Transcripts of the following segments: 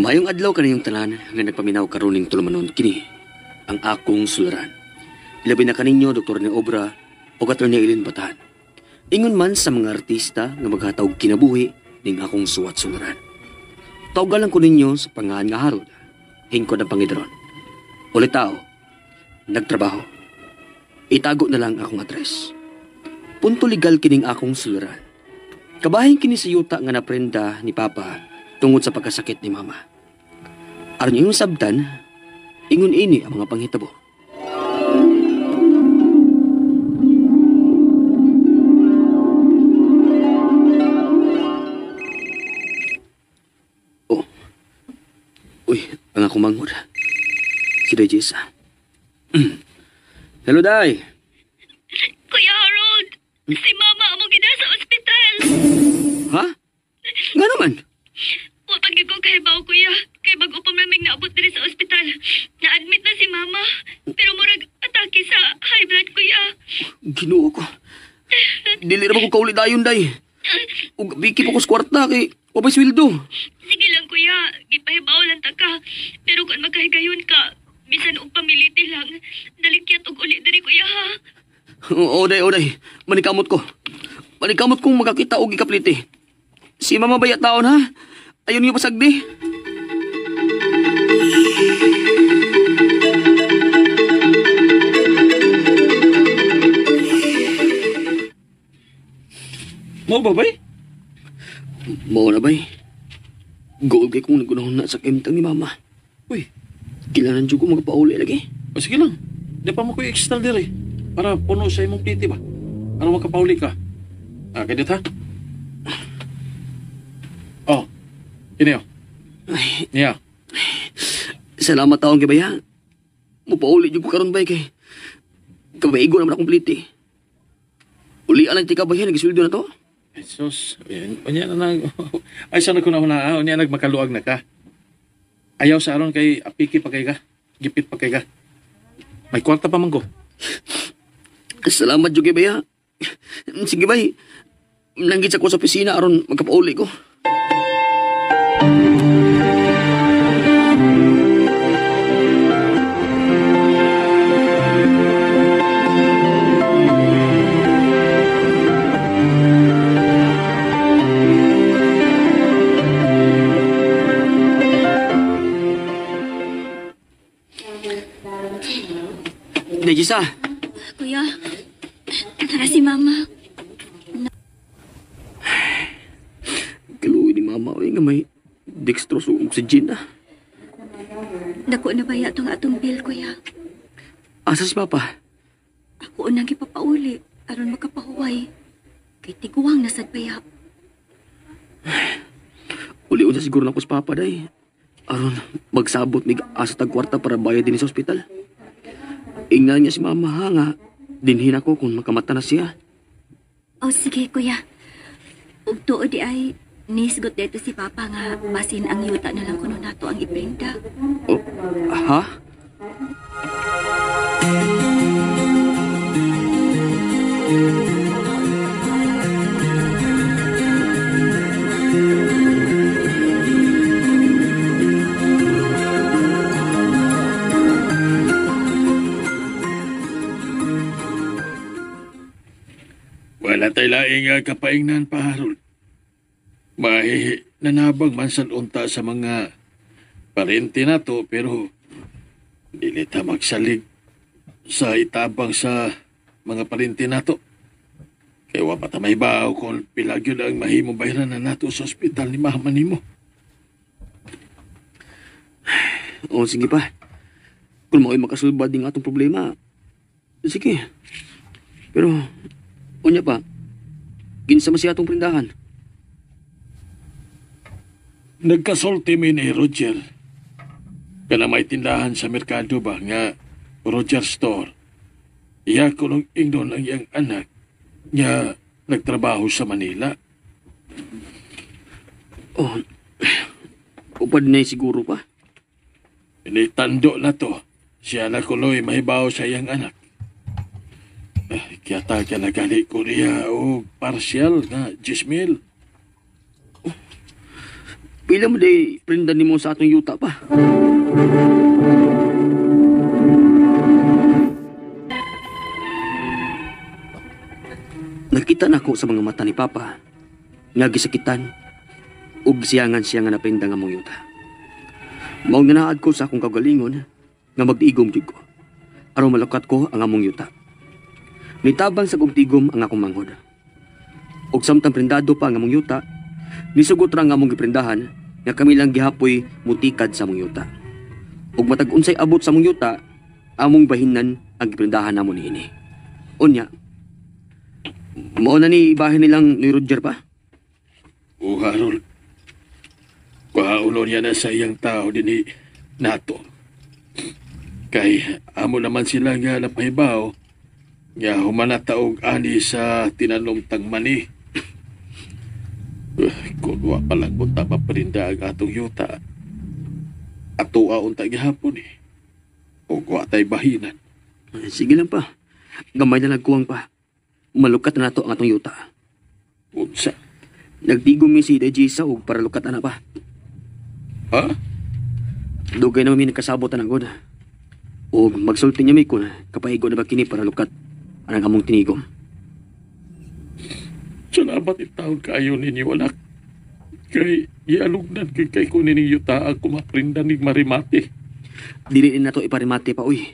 Mayong adlaw kaniyong tanan nga nagpaminaw karon ning tulumanon kini ang akong sularan. Ilabi na kaninyo Dr. ni Obra o Atty. Eileen Batan. Ingon man sa mga artista nga maghatag kinabuhi ning akong suwat sularan. Tawgalan ko ninyo sa pangalan nga Harold, hingkod ang Pangidron. Ulit tao, nagtrabaho. Itago na lang akong address. Punto legal kining akong sularan. Kabahin kini sa yuta nga naprenda ni Papa tungod sa pagkasakit ni Mama. Aron iyong sabtan, ingon ini ang mga panghitabo. Oh. Uy, ang akong manghod. Si Day Jessa. Hello, Day. Kuya Harold, si Mama among gida sa ospital. Ha? Nga naman? Wa pa gyud ko kahibaw, Kuya. Kay bag-o pa man mig naabot diri sa ospital. Na-admit na si Mama, pero murag atake sa high blood, Kuya. Ginoo ko. Dili ra ba ko kauli dayon, Day. Ug biki pa ko sa kwarta kay wa pa'y sweldo. Sige lang, Kuya. Gipahibaw lang ta ka. Pero kung magkahigayon ka, bisan og pamiliti lang, dalikyat og uli diri, Kuya, ha? Oo, Day, o, Day. Manikamot ko. Manikamot kong makakita og ikapliti. Si Mama baya taon, ha? Ayun yung pasagdi. Mo ba, bay? Mao na, bay. Gool kay kong nagunahon na sa kemtang ni Mama. Uy. Kailangan dyan ko magpauli lagi. O sige lang. Di pa mo ko i-extend diri. Para puno sa imong pliti ba? Para makapauli ka. Ah, kaya ha? Oh. Ini oh. Ay. Niya. Salamat taong kay baya. Mupauli jud ko karon bay kay kabaigo naman akong pliti. Uli lang tika bay, nagisweldo na to. Jesus, unya na nag ay sana ko na una, unya nagmakaluag na ka. Ayaw sa aron kay apiki pa kay ka, gipit pa kay ka. May kwarta pa man ko. Salamat jud kay baya. Sige bay. Nanggit sa ko sa opisina aron magkapauli ko. Nejisa. Kuya, tara si Mama. Kaluoy ni Mama, oy, nga may dextrose ug oxygen na. Dako na baya tong atong bill, Kuya. Asa si Papa? Ako unang gipapauli aron makapahuway. Kay tiguang nasad baya. Uli unsa siguro nako si Papa day. Aron magsabot mig asa tag kwarta para bayad din sa ospital. Ingnan niya si Mama ha nga dinhin ako kung makamata na siya. Oh, sige, Kuya. Ug tuod di ay nisgot dito si Papa nga basin ang yuta na lang kuno nato ang iprenda. Oh, ha? Wala tay laing kapaingnan pa, Harold. May nanabang man sa unta sa mga parente na to, pero dili ta magsalig sa itabang sa mga parente na to. Kaya wa pa ta mahibaw kung pila gyud ang mahimong bayaran na nato sa ospital ni mama nimo. O, sige pa. Kung mao'y makasulbad din atong problema, sige. Pero, unya pa, kinsa man siya atong prindahan? Nagkasulti mi ni Roger. Kana may tindahan sa merkado ba nga Roger Store. Iya kunong ingnon ang iyang anak nga nagtrabaho sa Manila. Oh, upad na siguro pa. Initando na to. Siya na kunoy mahibaw sa iyang anak. Kaya ta kaya nagali ko niya o partial na 10,000. Oh, Pila mo day prinda nimo sa atong yuta pa. Nakita nako sa mga mata ni Papa nga gisakitan ug gisiyangan siya nga naprinda nga among yuta. Mao nga naad ko sa akong kaugalingon nga magtigom jud ko aron malukat ko ang among yuta. Nitabang sa kong tigom ang akong manghod. Ug samtang prindado pa ang among yuta, nisugot ra ang among giprindahan nga kami lang gihapoy mutikad sa among yuta. Ug matag unsay abot sa among yuta, among bahinan ang giprindahan namo niini. Unya, mao na ni ibahin nilang ni Roger pa? O Harold, kuhauno niya na sa iyang tao dinhi nato. Kay amo naman sila nga napahibaw nga humanata og ani sa tinanom tang mani. Kung wa pa lang unta maprinda ang atong yuta, atoa unta gihapon eh. O wa tay bahinan. Sige lang pa. Gamay na nagkuwang pa. Malukat na nato ang atong yuta. Unsa? Nagtigom mi si Dejisa og para lukat ana pa. Ha? Dugay na mi nagkasabot anang god. Og magsulti niya mi kun kapaigo na ba kini para lukat anang among tinigom. Salamat itawon kaayo ninyo anak. Kay gialugnan kay ko nining yuta ang kumaprinda ning marimate. Dili ni nato iparimate pa uy.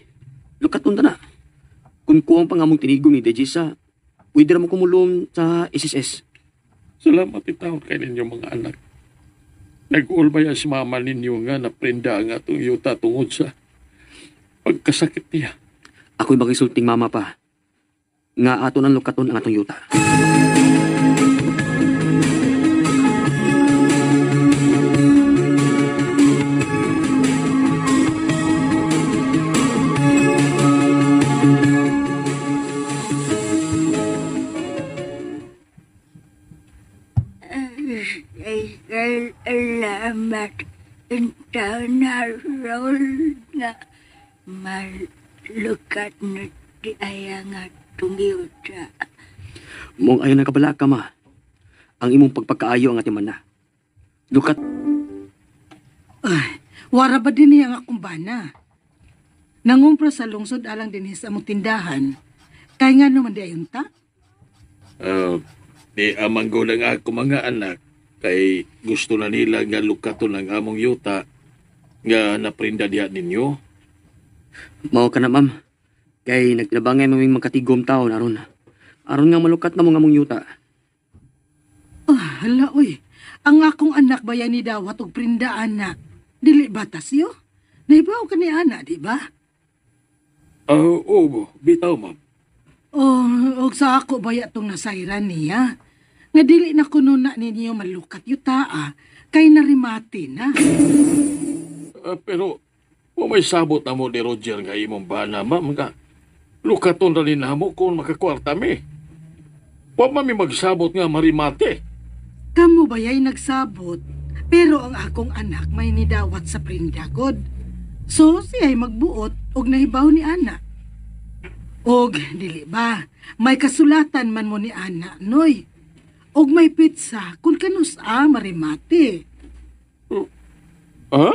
Lukat unta na. Kung kuwang pang among tinigom ni Dejisa, pwede ra mo kumulong sa SSS. Salamat itawon kay ninyo mga anak. Nag-ulbaya si mama ninyo nga naprinda ang atong yuta tungod sa pagkasakit niya. Ako'y makisulting mama pa nga ato nang lukaton ang atong yuta. Salamat Harold nga malukat na di aya nga atong yuta. Mong ayaw na kabala ka ma. Ang imong pagpagkaayo ang ating mana. Lukat. Ay, wara ba din niya ang akong bana? Nangumpra sa lungsod alang din sa among tindahan. Kaya nga naman di ayon ta? Di amang gulang ako mga anak. Kay gusto na nila nga lukaton ang among yuta nga naprinda diha ninyo. Mao ka na ma'am. Kay nagtinabangay maming magkatigom taon aron. Aron nga malukat na mong among yuta. Ah, hala oy. Ang akong anak bayan ni dawat og prinda ana. Dili ba tasyo? Nahibaw ka ni ana, di ba? Oo, bitaw ma'am. Oh, og sa ako baya tong nasayran niya. Nga dili na kuno na ninyo malukat yuta kay narimate na. Pero wa may sabot na mo ni Roger nga imong bana ma'am nga lukaton ra ni namo kung makakwarta mi. Wa man mi magsabot nga marimate. Kamo bayay nagsabot, pero ang akong anak may nidawat sa prinda god. So siya'y magbuot og nahibaw ni ana. Og dili ba, may kasulatan man mo ni ana, noy. Og may pizza kung kanus-a marimate. Ha?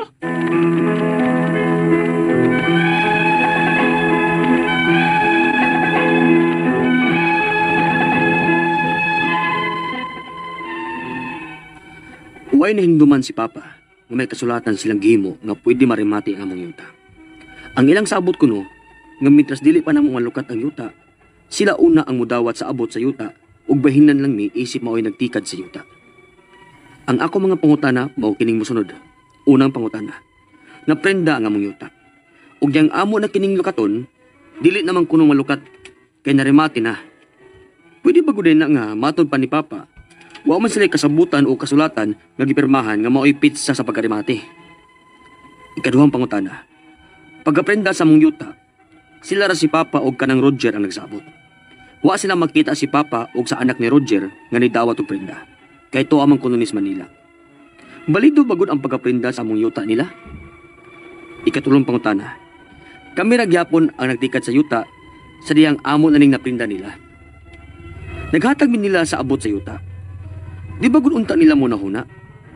Way nahinduman si Papa nga may kasulatan silang gihimo nga pwede marimate ang among yuta. Ang ilang sabot kuno nga mintras dili pa namo malukat ang yuta, sila una ang mudawat sa abot sa yuta ug bahinan lang mi isip mao'y nagtikad sa yuta. Ang ako mga pangutana mao kining mosunod. Unang pangutana, naprenda ang among yuta. Ug yang amo na kining lukaton, dili naman kuno malukat kay narimate na. Pwede ba gud na nga matod pa ni Papa? Wa man sila kasabutan o kasulatan nga gipirmahan nga mao'y pitsa sa pagkarimate. Ikaduhang pangutana, pagkaprenda sa among yuta, sila ra si Papa og kanang Roger ang nagsabot. Wa sila magkita si Papa og sa anak ni Roger nga nidawat og prenda. Kay tuwa man kuno ni Manila. Balido bagod ang pagkaprenda sa among yuta nila? Ikatulong pangutana, kami ra gyapon ang nagtikat sa yuta sa diyang amo na ning naprinda nila. Naghatag min nila sa abot sa yuta. Di ba gud unta nila mo nahuna?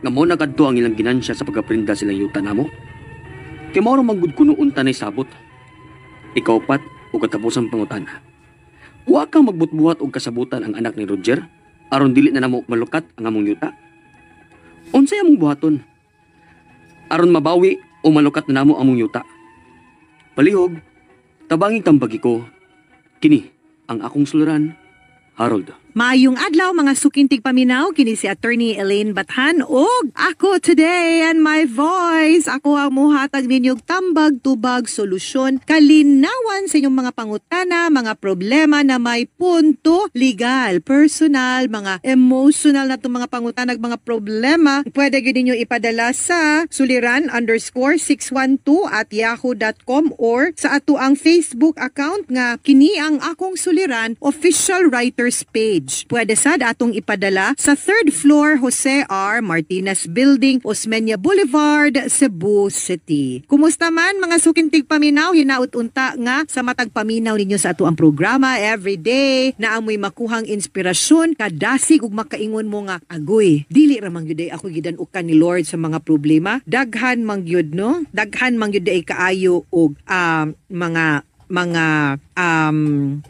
Nga mo na kadto ang ilang ginansya sa pagkaprinda silang yuta namo? Kay mao ra man gud kuno unta nay sabot. Ikaupat o katapusang pangutana. Wa kang magbutbuhat og kasabutan ang anak ni Roger aron dili na namo malukat ang among yuta. Unsay among buhaton aron mabawi o malukat na namo among yuta? Palihog, tabangi tambagi ko. Kini ang akong suliran, Harold. Maayong adlaw, mga suking tigpaminaw, kini si Attorney Elaine Bathan og ako today and my voice. Ako ang muhatag ninyong tambag, tubag, solusyon, kalinawan sa inyong mga pangutana, mga problema na may punto legal, personal, mga emotional na itong mga pangutana, mga problema. Pwede gyud ninyo ipadala sa suliran_612@yahoo.com or sa ato ang Facebook account nga kini ang akong suliran official writers page. Pwede sad atong ipadala sa third floor, Jose R. Martinez Building, Osmeña Boulevard, Cebu City. Kumusta man, mga suking tigpaminaw? Hinaut unta nga sa matag paminaw ninyo sa ato ang programa every day na amoy makuhang inspirasyon, kadasig ug makaingon mo nga, "Agoy, dili ra man gyud ay ako gidan-ukan ni Lord sa mga problema." Daghan man gyud, no? Daghan man gyud ay kaayo og mga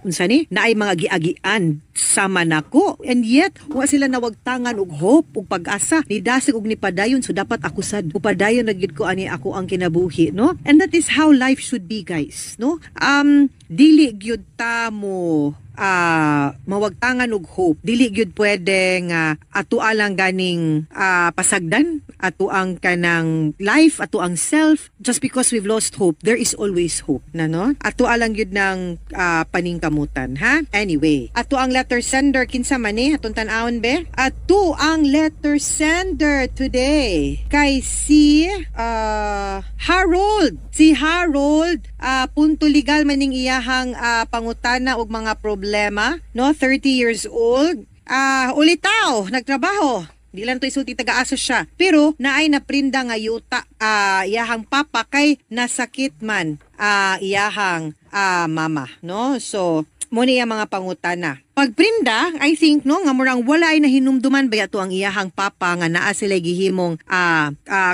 unsa ni naay mga giagian sama nako, and yet wa sila nawagtangan og hope ug pag-asa, nidasig og nipadayon. So dapat ako sad upadayon na gyud ko ani ako ang kinabuhi, no? And that is how life should be, guys, no? Dili gyud ta mo mawagtangan og hope. Dili gyud pwede nga ato lang ganing pasagdan ato ang kanang life, ato ang self, just because we've lost hope. There is always hope na, no? Ato lang gyud ng paningkamutan, ha? Anyway, ato ang letter sender, kinsa man ni? Atong tan-awon be. Ato ang letter sender today kay si Harold. Si Harold, punto legal maning iyahang pangutana og mga problema, no? 30 years old. Ulitaw, nagtrabaho. Di lang to isulti taga-asa siya. Pero naay naprinda nga yuta iyahang papa kay nasakit man iyahang mama, no? So mo niya mga pangutana. Pagprinda, I think, no, nga murang wala ay nahinumduman ba to ang iyahang papa nga naa sila gihimong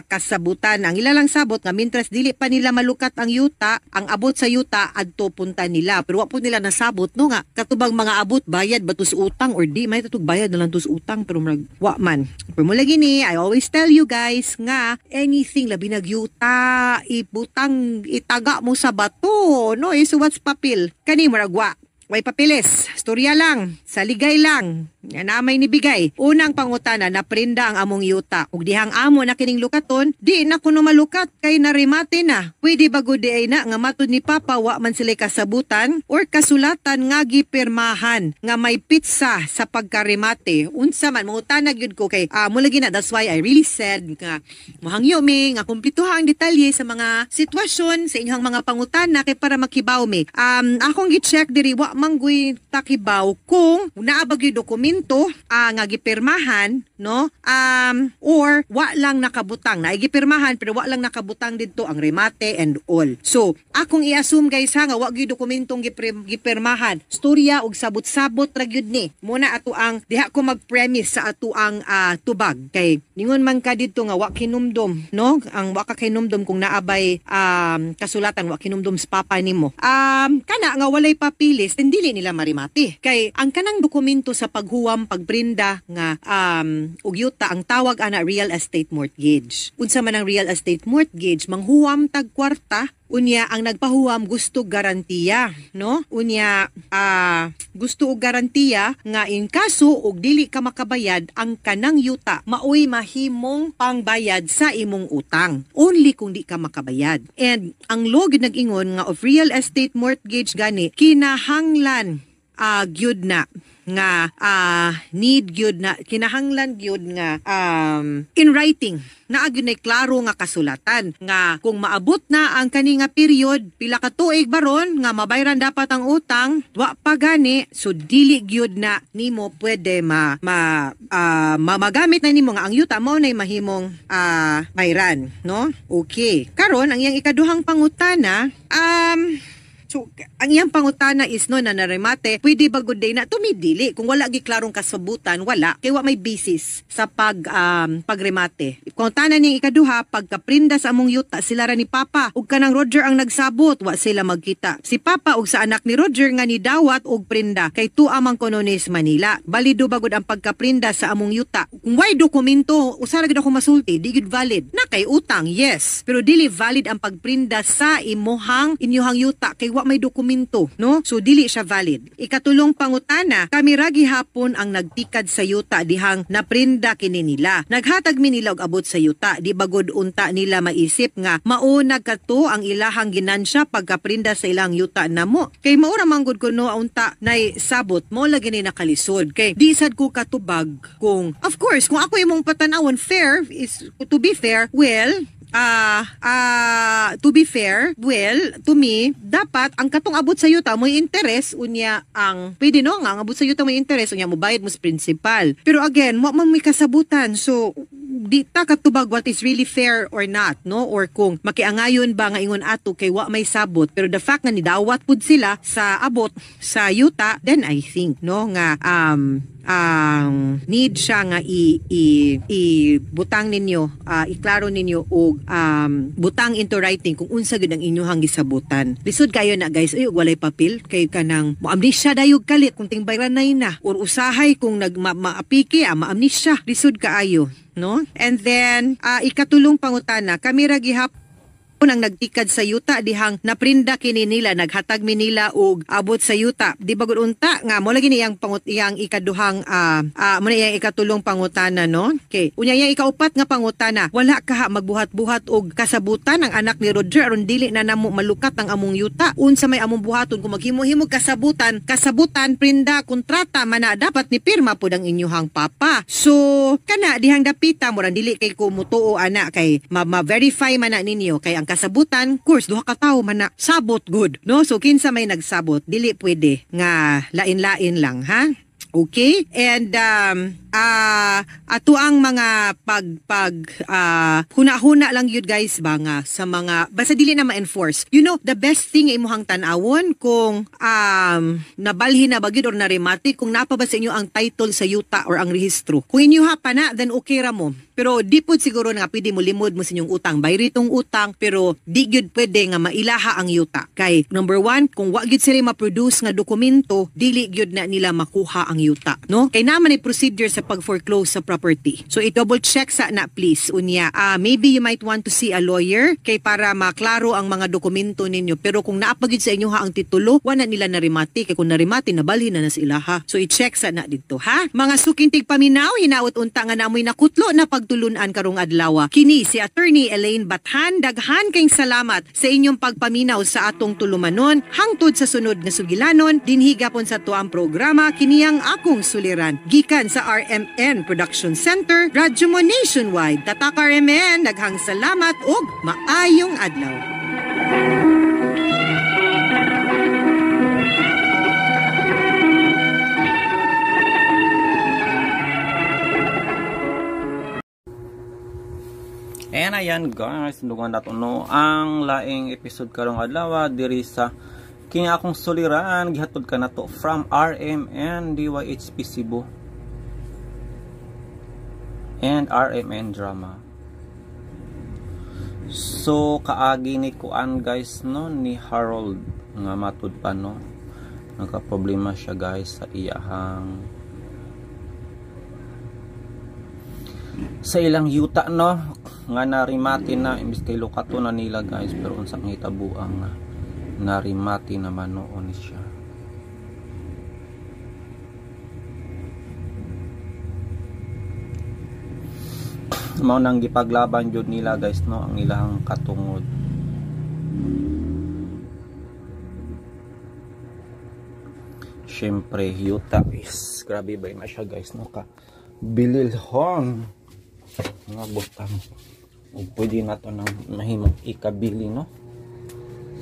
kasabutan. Ang ila lang sabot nga mintras dili pa nila malukat ang yuta, ang abot sa yuta adto punta nila. Pero wa po nila nasabot, no, nga katubang mga abot bayad ba to sa utang or di may tatug bayad na lang to sa utang, pero murag wa man. Pero mula gini, I always tell you guys nga anything, labi nag yuta, ibutang, itaga mo sa bato, no, isuwat sa papel. Kani murag wa way papeles, storya lang, sa ligay lang, nga namay nibigay. Unang pangutana, naprinda ang among yuta. Ug dihang amo na kining lukaton, di na kuno malukat kay narimate na. Pwede ba gud ay na nga matud ni Papa wa man sila kasabutan or kasulatan nga gipirmahan nga may petsa sa pagkarimate? Unsa man, mangutana gyud ko kay mo lagi na, that's why I really said nga mohangyo mi nga kumpletuha ang detalye sa mga sitwasyon sa inyong mga pangutana kay para makibaw mi. Akong gi-check diri, wa man guy takibaw kung naa ba gyud dokumento nga gipirmahan, no, or wa lang nakabutang na gipirmahan pero wa lang nakabutang didto ang remate and all. So akong i-assume, guys, ha, nga wa gyud dokumentong gipirmahan, storya og sabot-sabot ra gyud ni muna ato ang diha ko mag-premise sa ato ang tubag kay ningon man ka didto nga wa kinumdom, no, ang wa ka kinumdom kung naabay kasulatan, wa kinumdom sa papa nimo kana nga walay papilis, dili nila marimate kay ang kanang dokumento sa paghuwam, pagprinda nga og yuta, ang tawag ana real estate mortgage. Unsa man ang real estate mortgage? Manghuwam tag kwarta, unya ang nagpahuwam gusto garantiya, no? Unya gusto og garantiya nga in kaso og dili ka makabayad, ang kanang yuta maoy mahimong pangbayad sa imong utang, only kung di ka makabayad. And ang law gyud nag-ingon nga of real estate mortgage gani kinahanglan gyud na nga need gyud na kinahanglan gyud nga in writing naa gyud nay klaro nga kasulatan nga kung maabot na ang kani nga period, pila ka tuig baron nga mabayran dapat ang utang, wa pa gani, so dili gyud na nimo pwede ma magamit na nimo nga ang yuta mao nay mahimong bayran, no? Okay, karon ang iyang ikaduhang pangutana. So, Ang iyang pangutana is no na naremate, pwede ba good day na tumidili kung wala gi klarong kasabutan, wala kay wa may basis sa pagremate. Pangutana niyang ikaduha, pagkaprinda sa among yuta sila ra ni Papa ug kanang Roger ang nagsabot, wa sila magkita. Si Papa ug sa anak ni Roger nga nidawat og prinda kay tuwa man kuno ni sa Manila. Balido ba gud ang pagkaprinda sa among yuta? Kung way dokumento, usa ra gid ako masulti, di gud valid. Na kay utang, yes, pero dili valid ang pagprinda sa imuhang inyuhang yuta kay wa may dokumento, no? So dili siya valid. Ikatulong pangutana, kami ra gihapon ang nagtikad sa yuta dihang naprinda kini nila. Naghatag mi nila og abot sa yuta, di bagod unta nila maisip nga mao nagkato ang ilahang ginansya pagkaprinda sa ilang yuta namo. Kay mao ra man gud kuno unta nay sabot mo lagi ni nakalisod. Kay di sad ko katubag kung of course kung ako imong patan-awon, fair is to be fair, well to be fair, well, to me, dapat ang katong abot sa yuta mo interest unya ang pwede no nga ang abot sa yuta mo interest unya mobayad mo sa principal. Pero again, wa man may kasabutan. So di ta katubag what is really fair or not, no? Or kung makiangayon ba nga ingon ato kay wa may sabot, pero the fact nga nidawat pud sila sa abot sa yuta, then I think no nga ang need siya nga i butang ninyo, iklaro ninyo og butang into writing kung unsa gyud ang inyuhang gisabutan. Lisod kayo na guys, uy, walay papel kay kanang mo-amnesia dayog kalit kung tingbayranay na or usahay kung nagmaapiki maamnesia, lisod kaayo, no? And then ikatulong pangutana, kami ra gihapon ang nagtikad sa yuta dihang naprinda kini nila, naghatag mi nila og abot sa yuta. Di ba gud unta nga mo lagi ni iyang iyang ikaduhang mo na iyang ikatulong pangutana, no? Okay. Unya iyang ikaupat nga pangutana, wala kaha magbuhat-buhat og kasabutan ang anak ni Roger aron dili na namo malukat ang among yuta. Unsa may among buhaton kung maghimo-himo kasabutan, kasabutan prinda kontrata mana dapat ni pirma pud ang inyuhang papa. So kana dihang dapita murang dili kay ko mutuo ana kay ma-verify man na ninyo kay ang kasabutan, course duha ka tawo man na sabot good, no? So kinsa may nagsabot, dili pwede nga lain-lain lang, ha? Okay? And ato ang mga pag huna-huna lang yun guys ba nga sa mga basta dili na ma-enforce. You know, the best thing imuhang tan-awon kung nabalhin na ba gyud or naremate kung napa ba sa inyo ang title sa yuta or ang rehistro. Kung inyo ha pa na, then okay ra mo. Pero di pud siguro nga pwede mo limod mo sa inyong utang. Bayri tong utang pero di gyud pwede nga mailaha ang yuta. Kay number one, kung wa gyud sila ma-produce nga dokumento, dili gyud na nila makuha ang yuta, no? Kay naman ay procedure sa pag-foreclose sa property. So i-double check sa na please unya. Maybe you might want to see a lawyer kay para maklaro ang mga dokumento ninyo. Pero kung naa pa gyud sa inyo ha ang titulo, wala nila narimati kay kung narimati nabalhin na na sila ha. So i-check sa na didto ha. Mga suking tigpaminaw, hinaot unta nga namoy nakutlo na pagtulunan karong adlaw. Kini si Attorney Elaine Bathan, daghan kayong salamat sa inyong pagpaminaw sa atong tulumanon hangtod sa sunod nga sugilanon dinhi gapon sa tuang programa kiniyang Akong Suliran gikan sa RMN Production Center, Radyo Mo Nationwide. Tatak RMN, daghang salamat ug maayong adlaw. And ayan guys, dungan nato no ang laing episode karong adlaw diri sa King Akong Suliran, gihatod ka nato from RMN DYHP Cebu and RMN Drama. So kaagi ni kuan guys no ni Harold nga matud pa no, nagka problema siya guys sa iyahang sa ilang yuta no nga narimati na imbis kay lukato na nila guys, pero unsang hitabuang nga narimati naman noon siya. Mao nang gipaglaban jud nila guys no ang ilang katungod. Syempre yuta is grabe ba na siya guys no, ka bililhon nga butang ug pwede na to nang mahimong ikabili no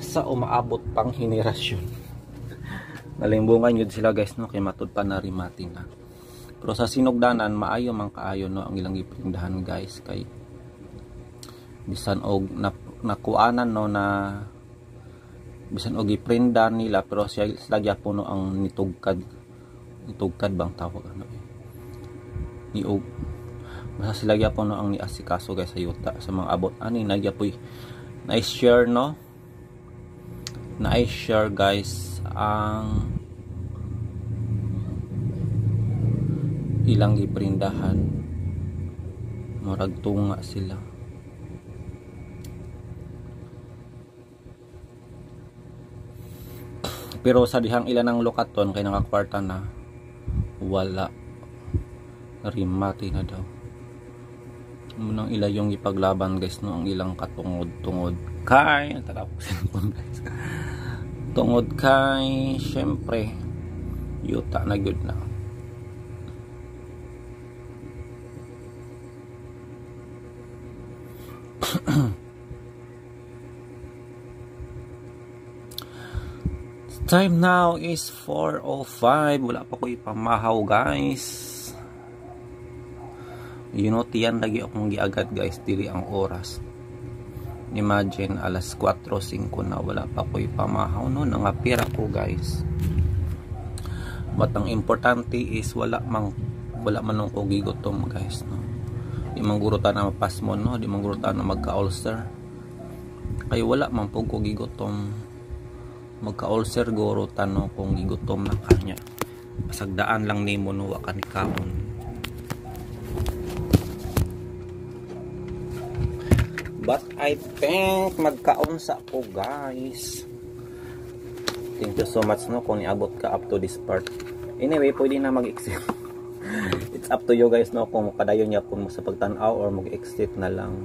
sa umaabot pang henerasyon. Nalimbungan yun sila guys no kay matud pa narimati na. Pero sa sinugdanan maayo man kaayo no ang ilang gipindahan guys kay bisan og nakuanan no na Bisan og giprinda nila pero siya sila gyapon no ang nitugkad. Nitugkad bang tawag ano eh. Niug. Basta sila gyapon no ang niasikaso guys sa yuta sa mga abot ani nagyapoy na-share no. Na-share guys ang ilang giprindahan. Murag tunga sila. Pero sa dihang ilan ang lokaton kay nakakwarta na, wala, rimati na daw. Munang ila yung ipaglaban guys no, ang ilang katungod-tungod kay tara ko cellphone guys. Tungod kay syempre yuta na gyud na. Time now is 4:05. Wala pa ko ipamahaw guys. You know, tiyan lagi akong giagad guys, dili ang oras. Imagine alas 4:05 na wala pa ko ipamahaw no, nangapira ko guys. But ang importante is wala man ko gigutom guys no. Di man guro ta na mapasmo no, di man guro ta na magka-ulcer. Kay wala man pud ko gigutom. Magka-ulcer guro ta no kung gigutom na kanya. Pasagdaan lang nimo no, wa ka ni kaon. But I think magkaon sa ko guys. Thank you so much no kung niabot ka up to this part. Anyway, pwede na mag-exit. It's up to you guys no kung kadayon niya po mo sa pagtan-aw or mag-exit na lang.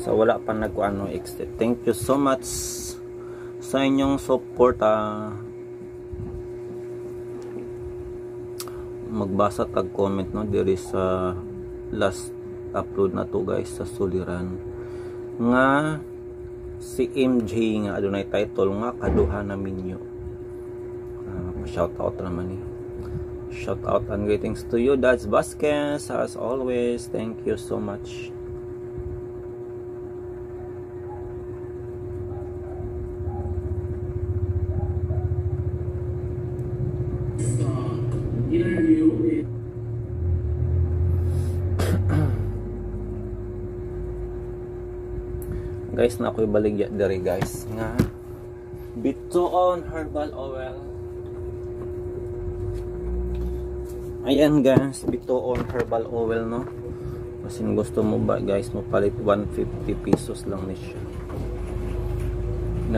So wala pa nagkuano exit. Thank you so much sa inyong support. Magbasa tag comment no diri sa last upload na to guys sa suliran nga si MJ nga adunay title nga kaduha na minyo. Shout out naman ni. Shout out and greetings to you Dads Vasquez as always. Thank you so much. Guys, na ako'y baligya diri guys nga Bituon herbal oil. Ayan guys, Bituon herbal oil no. Masin gusto mo ba guys mo palit 150 pesos lang ni siya.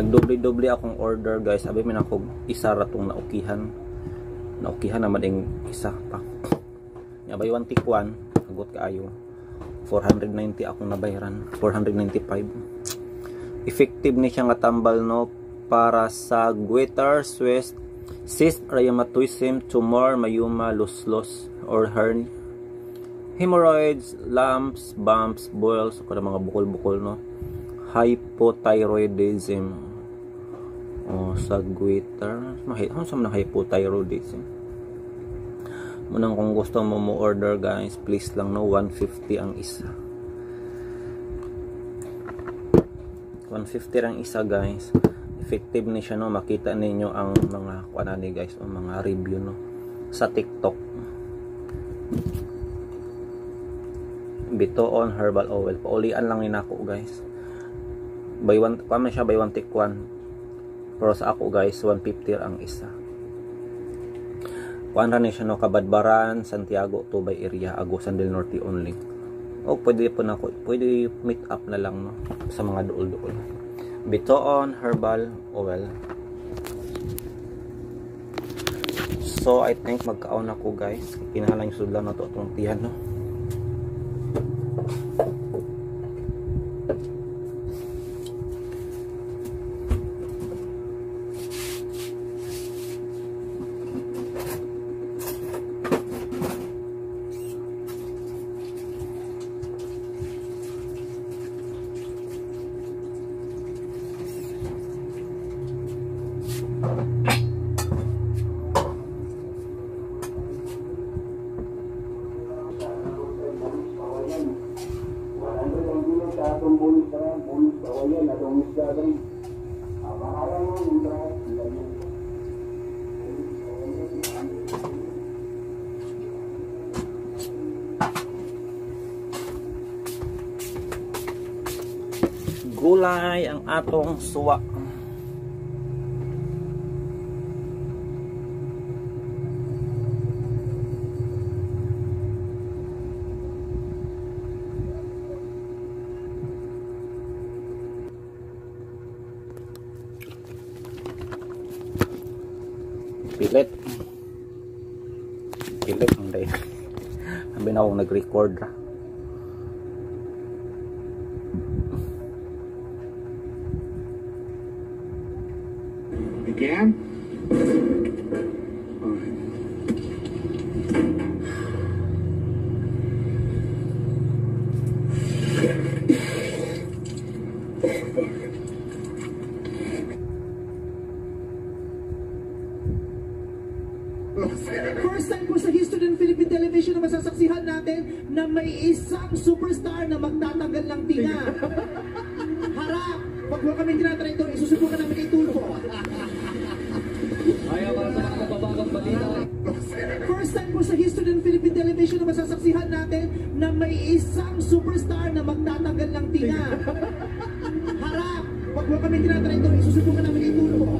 Nagdoble-doble akong order guys. Abi man ako isa ra tong naukihan. Naukihan naman ding isa pa. Nya buy one take one, agot kaayo. 490 akong nabayaran, 495. Effective ni siya nga tambal no para sa goiter, cyst, rheumatism, tumor, mayuma, luslos or hernia, hemorrhoids, lumps, bumps, boils, o kada mga bukol-bukol no, hypothyroidism. O sa goiter, ano sa mga hypothyroidism? Munang kung gusto mo mo order guys, please lang no, 150 ang isa. 150 ang isa guys. Effective ni siya no, makita ninyo ang mga kuan ni guys, ang mga review no sa TikTok. Bituon herbal oil. Paulian lang ni nako guys. Buy one pa man siya, buy one take one. Pero sa ako guys, 150 ang isa. Kuan ra ni siya no, Kabadbaran, Santiago, Tubay area, Agusan del Norte only. O pwede po na ako, pwede meet up na lang no sa mga duol-duol. Bituon herbal oil. So I think magkaon ako guys. Kinahanglan yung sudlan na to atong tiyan no. Gulay ang atong suwa. Pilit. Pilit ang day. Sabi na akong nag-record ra. Again? All right. First time po sa history ng Philippine television na masasaksihan natin na may isang superstar na magtatanggal ng tinga. Harap! Pag huwag kami tinatry ito, isusubukan namin kay Tulfo. First time po sa history ng Philippine television na masasaksihan natin na may isang superstar na magtatanggal ng tinga. Harap! Pag huwag kami tinatry ito, isusubukan namin kay Tulfo.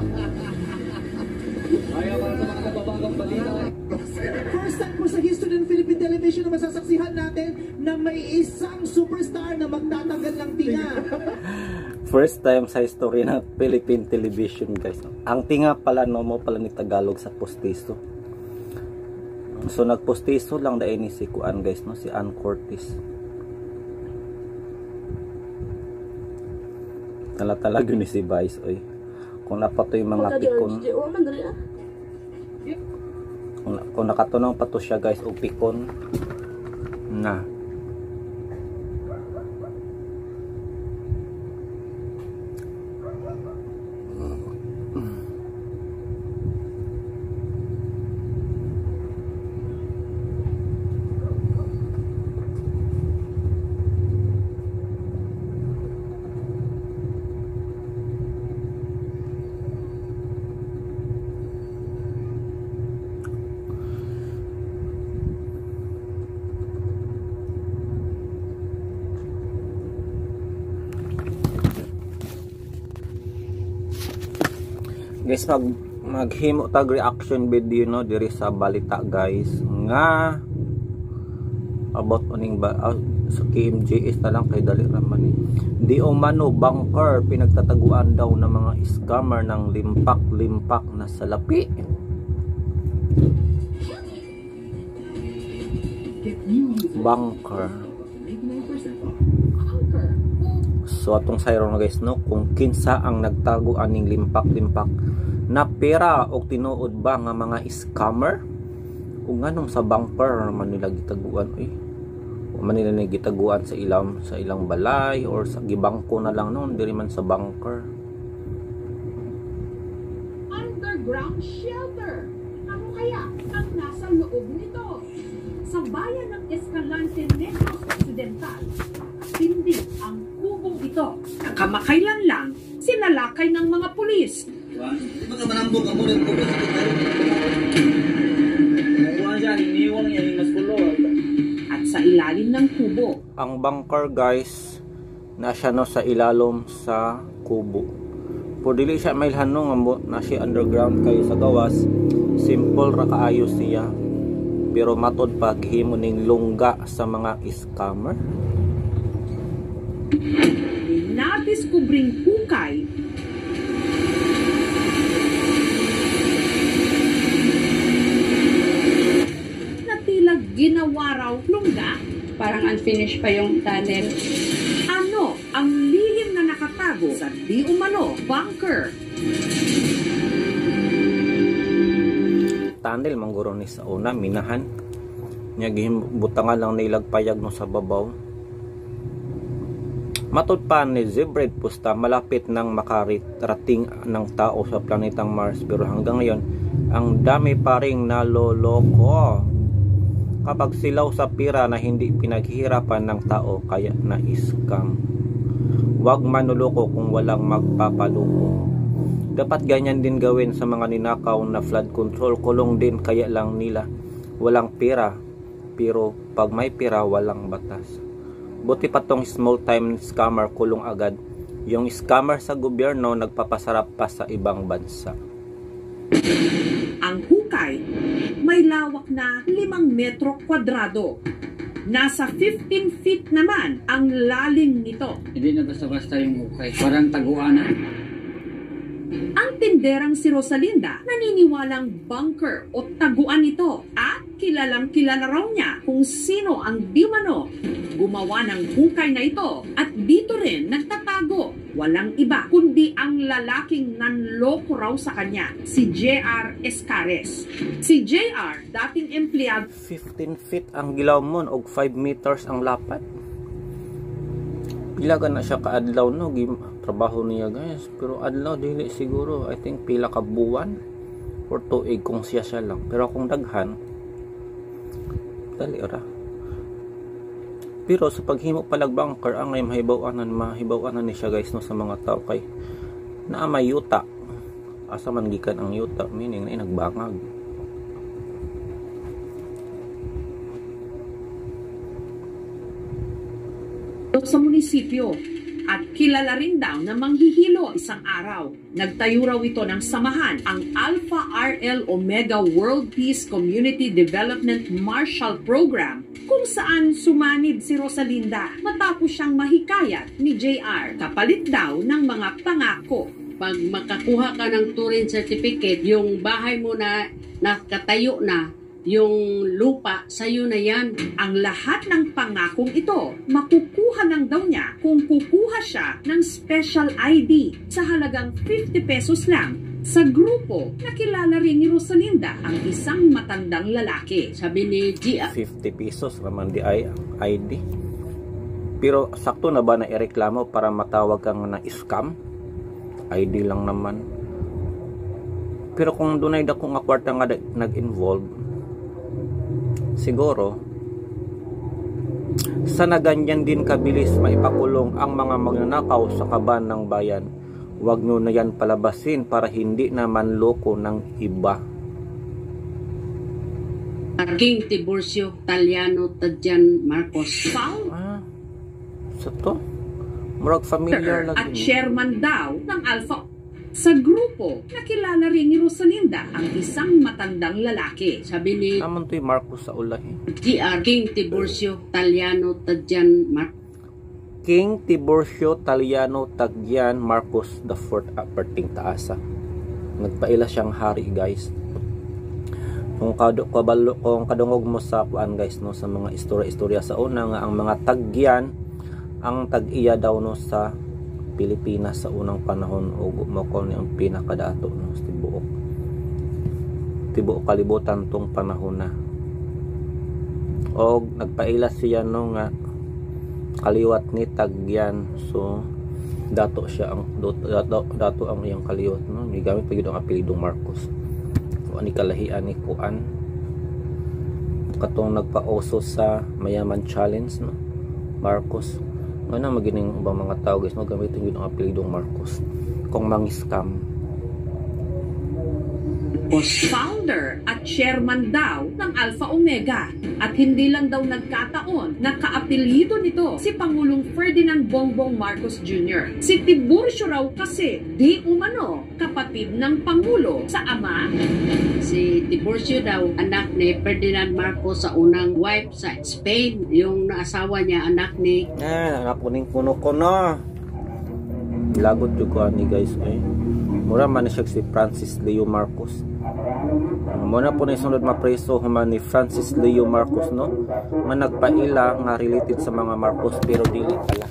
First time po sa history ng Philippine television na masasaksihan natin na may isang superstar na magtatanggal ng tinga. First time sa history ng Philippine television, guys. Ang tinga pala no mo pala ni Tagalog sa postiso. So nagpostiso lang dahil ni si Kuan, guys, no, si Ann Curtis. Tala-talaga ni si Vice, oy. Kung napatoy mga pikon. Kung nakatunaw pa to siya, guys, og pikon na. Guys, maghimo tag reaction video no diri sa balita, guys, nga about uning ba sa KMJS na lang kay dali ra man ni. Di umano bunker pinagtataguan daw ng mga scammer ng limpak-limpak na salapi. Bunker. So atong sayro na, guys, no, kung kinsa ang nagtago aning limpak-limpak na pera og tinuod ba nga mga scammer, kung nganong sa bunker man nila gitaguan, oy. Wa man nila gitaguan sa ilang balay or sa gibangko na lang noon, diri man sa bunker. Underground shelter. Ano kaya ang nasa loob nito? Sa bayan ng Escalante, Negros Occidental, hindi ang kubong ito. Kamakailan lang sinalakay ng mga pulis. At sa ilalim ng kubo. Ang bunker, guys, na siya no sa ilalom sa kubo. Pero dili siya mailhan no, nga na siya underground kayo sa gawas. Simple ra kaayo siya. Pero matod pa gihimo ning lungga sa mga scammer. Nadiskubring hukay na tila ginawa raw lungga. Parang unfinished pa yung tunnel. Ano ang lihim na nakatago sa di umano bunker? Tunnel mangguro ni sa una, minahan. Nya gibutangan lang nilag payag no sa babaw. Matod pa ni Zebred Pusta, malapit nang makarating ng tao sa planetang Mars, pero hanggang ngayon ang dami pa ring naloloko. Kapag silaw sa pira na hindi pinaghihirapan ng tao, kaya na-scam. Huwag manuloko kung walang magpapaloko. Dapat ganyan din gawin sa mga ninakaw na flood control. Kulong din, kaya lang nila walang pera. Pero pag may pera, walang batas. Buti pa tong small time scammer, kulong agad. Yung scammer sa gobyerno, nagpapasarap pa sa ibang bansa. Ang hukay may lawak na 5 metro kwadrado. Nasa 15 feet naman ang lalim nito. Hindi na basta-basta yung hukay. Parang taguan na. Ang tinderang si Rosalinda naniniwalang bunker o taguan ito at kilalang kilala raw niya kung sino ang dimano gumawa ng hukay na ito at dito rin nagtatago. Walang iba kundi ang lalaking nanloko raw sa kanya, si J.R. Escares. Si J.R. dating empleyado 15 feet ang gilawmon og 5 meters ang lapat. Pila ka na siya kaadlaw, no, trabaho niya, guys, pero adlaw dili siguro. I think pila ka buwan or tuig kung siya siya lang, pero kung daghan dali ra. Pero sa paghimo palag bunker ang ay mahibaw-anan ni siya, guys, no, sa mga tao kay naa may yuta. Asa man gikan ang yuta, meaning na nagbangag. Sa munisipyo at kilala rin daw na manghihilo isang araw. Nagtayo raw ito ng samahan, ang Alpha RL Omega World Peace Community Development Marshall Program, kung saan sumanib si Rosalinda matapos siyang mahikayat ni JR kapalit daw ng mga pangako. Pag makakuha ka ng Turin Certificate, yung bahay mo na nakatayo na, yung lupa, sa'yo na yan. Ang lahat ng pangakong ito, makukuha lang daw niya kung kukuha siya ng special ID sa halagang 50 pesos lang sa grupo na kilala rin ni Rosalinda, ang isang matandang lalaki. Sabi ni G.R. 50 pesos raman di ay ID. Pero sakto na ba na ireklamo para matawag kang na scam? ID lang naman. Pero kung dunay dako nga kwarta nga nag-involve, siguro sana ganyan din kabilis maipakulong ang mga magnanakaw sa kaban ng bayan. Huwag nyo na yan palabasin para hindi na manloko ng iba. King Tiburcio Taliano Tadyan Marcos. Sa to? Murag familiar lagi At ni. chairman daw ng Alpha sa grupo na kilala rin ni Rosalinda, ang isang matandang lalaki. Sabi ni Naman to'y Marcos sa ulahi. GR King Tiburcio Taliano Tadyan Marcos. King Tiburcio Taliano Tagyan Marcos the Fourth Aperting Taasa. Nagpaila siyang hari, guys. Kung kadungog mo sa kuan, guys, no, sa mga istorya-istorya sa una nga ang mga Tagyan ang tag-iya daw, no, sa Pilipinas sa unang panahon og mao ni ang pinakadato, no, sa tibuok kalibutan tong panahon na. Og nagpaila siya, no, nga kaliwat ni Tagyan, so dato siya ang dato ang iyang kaliwat, no. Gigamit pa gyud ang apelidong Marcos. So ani kalahian ni kuan katong nagpaoso sa Mayaman Challenge, no, Marcos. Ngano magining ubang mga tao, guys, no, gamitin gyud ang apelidong Marcos kung mangi-scam. Founder at chairman daw ng Alpha Omega. At hindi lang daw nagkataon na kaapelyido nito si Pangulong Ferdinand Bongbong Marcos Jr. Si Tiburcio raw kasi di umano kapatid ng Pangulo sa ama. Si Tiburcio daw anak ni Ferdinand Marcos sa unang wife sa Spain. Yung asawa niya anak ni... Anak kuning kuno-kuno. Lagot yung kuha ni guys eh. Mura man siya si Francis Leo Marcos. Muna po na sunod mapreso human ni Francis Leo Marcos, no, nga nagpaila nga related sa mga Marcos pero dili pala.